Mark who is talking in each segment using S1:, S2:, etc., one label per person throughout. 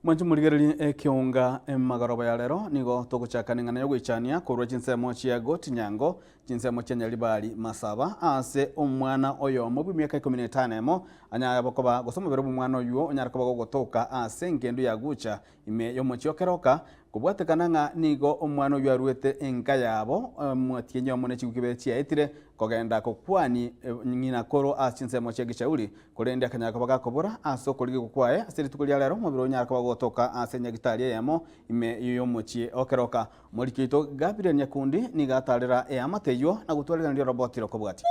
S1: Mwanche morigererie ekeonga emagoroba ya rero nigo togochaka neng'ana yogoichania korwa chinsemo chia Goti Nyango, chinsemo chia Nyaribari Masaba ase omwana oyomo bw'emiaka ikomi na etano emo anyare koba gose omobere bw'omwana oywo onyare koba gogotoka ase engendu ya Gucha ime y'omochie o Keroka kobwatekana ng'a nigo omwana oywo aruete enka yabo omotienyi omo ne chiguki ibere chiaetire kogenda kokwani ng'ina koro ase chinsemo chia Gichauri Korende akanyara koba gakobora ase okorigigwa kwaye ase rituko ria rero, omobere onyare koba gotoka ase enyagitari eyemo ime y'omochie o Keroka. Omoriki oito Gabriel Nyakundi nigo atarera eamate eyio na gotwarigereria oroboti rokobwatia.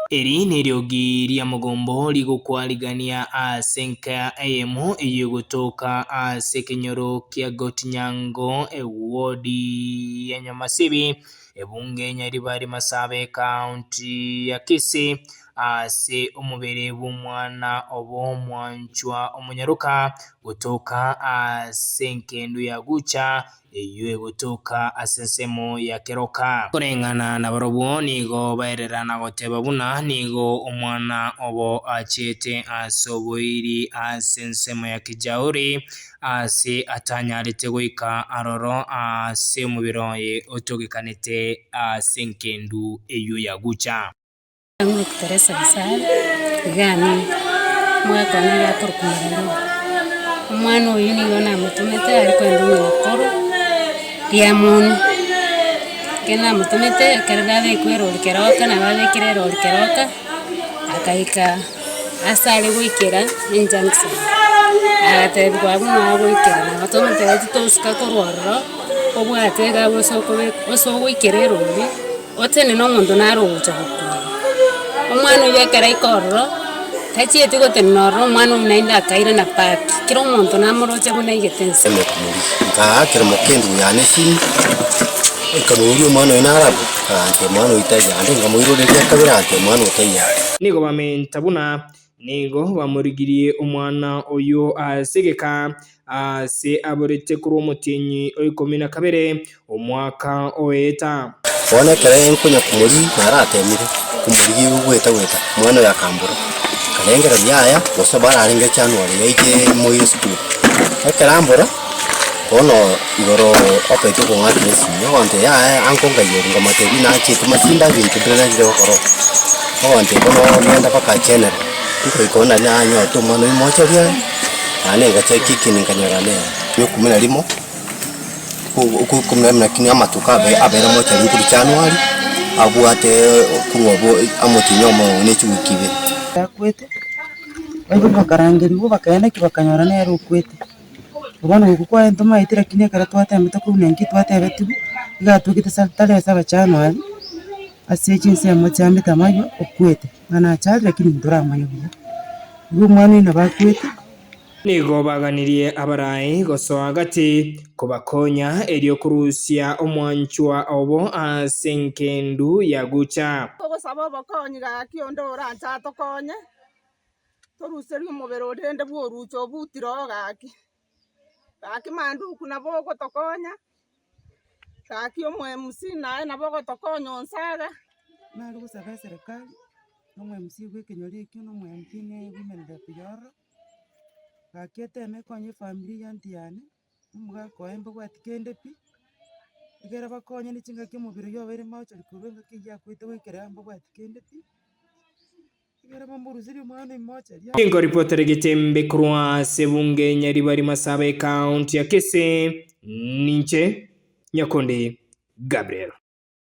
S2: Eri neriogi ria mogombo rigokwarigania ase enka eyemo eyio egotoka ase ekenyoro kia Got-Nyango, ewodi ya Nyamasibi, ebunge Nyaribari Masaba ekaunti ya Kisii. Ase omobere bw'omwana obo omwanchwa omonyaroka, gotoka ase engendu ya gucha, eyio egotoka ase ensemo ya keroka. Koreng'ana nabarobwo nigo baerera na goteba buna nigo omwana obo achete ase oboiri ase ensemo ya Kijauri, aase atanyarete goika aroro ase omobere oye otogekanete ase engendu eyio ya gucha.
S3: Ng'oku Teresa Gesare, iga nigo omogaka one nigo akorokwa Mararua. Omwana oyio nigo namotomete are kogenda ong'ina koro riamoni, ekero namotomete ekero nabekwa erori keroka nabo abekire erori keroka, akaika ase are goikera ejunction, agatebiwa abwo noo agoikera nabo tomotebetie tosuka korwa ororo, obwate iga abwo ase okobeka ase ogoikera erori. Otenene omonto nare ogocha gokuura. Omwana oyio ekero aika ororo, tachieti gotenena ororo omwana oyio naende akairana back, kera omonto namoroche buna aigete ense.
S4: Nkaakera moka endugu yane esimi, nkamoboria omwana oyo nare abwo, akantebia omwana oyio taiyo ande, nkamoiroreria kabere agantebia omwana oyo taiyo are.
S2: Nigo bamenta buna Nigo bamorigirie omwana oyio ase egeka, aase aborete korwa omotienyi o ikomi na kabere, omwaka oeta.
S4: Bono ekero nkonya komorigia naratemire komorigia igo goeta goeta, omwana oyo akambora, nkarengereria yaya gose bararenge January yaike moire esukuru. Ekero ambora, bono igoro okaitwa kong'akera esimi, ogontebia yaya anko ngai oria nkamotebia nachete masimba ebinto mbire narire gokora oo. Ogontebia bono genda mpaka general, nkoika oo nari nanyorete omwana oyio mochori are, naende ngachaki ekina nkanyora nere ikomi na rimo, ikomi na rimo lakini amatuko abe abere mochori nkorwa January, abwate korwa abwo amotienyi omoyo ne chiwiki ibere.
S5: Akwete, baibori bakarangerigwa bakaenda ki bakanyora nere okwete. Bono gokwa kwaye ntomaeti lakini ekero twatemete korwa naki twatebetigwe, iga atwekete sa tarehe saba January, ase chinsemo chia Metamaywa okwete, ng'a nachare lakini ntoramanya buya. Igo omwana oyio nabo akwete.
S2: Nigo baganirie abarai gosoa gati, kobakonya erio korusia omwanchwa obo ase engendu ya gucha.
S6: Togosaba obokonyi gaki onde oranche atokonye, toruserie omobere oria rende bw'oruche obutire oo gaki. Gaki manduku nabo ogotokonya, gaki omo MC naye nabo ogotokonya onsaga.
S5: Nare gosaba eserekari, na omo MC bwa ekenyoro ekio, na omo MP na ewomen rep ya ororo, gaki eteme ekonye efamiri ya aunty yane, omogaka oye mbabwati kende pi, ekero bakonyane chingaki omobere oywo obeire mortuary korwa engaki eywo akwete goikera iga mbabwati kende pi.
S2: Ninkoripotere getembe korwa ase ebunge Nyaribari Masaba ekaunti ya Kisii, ninche Nyakundi Gabriel.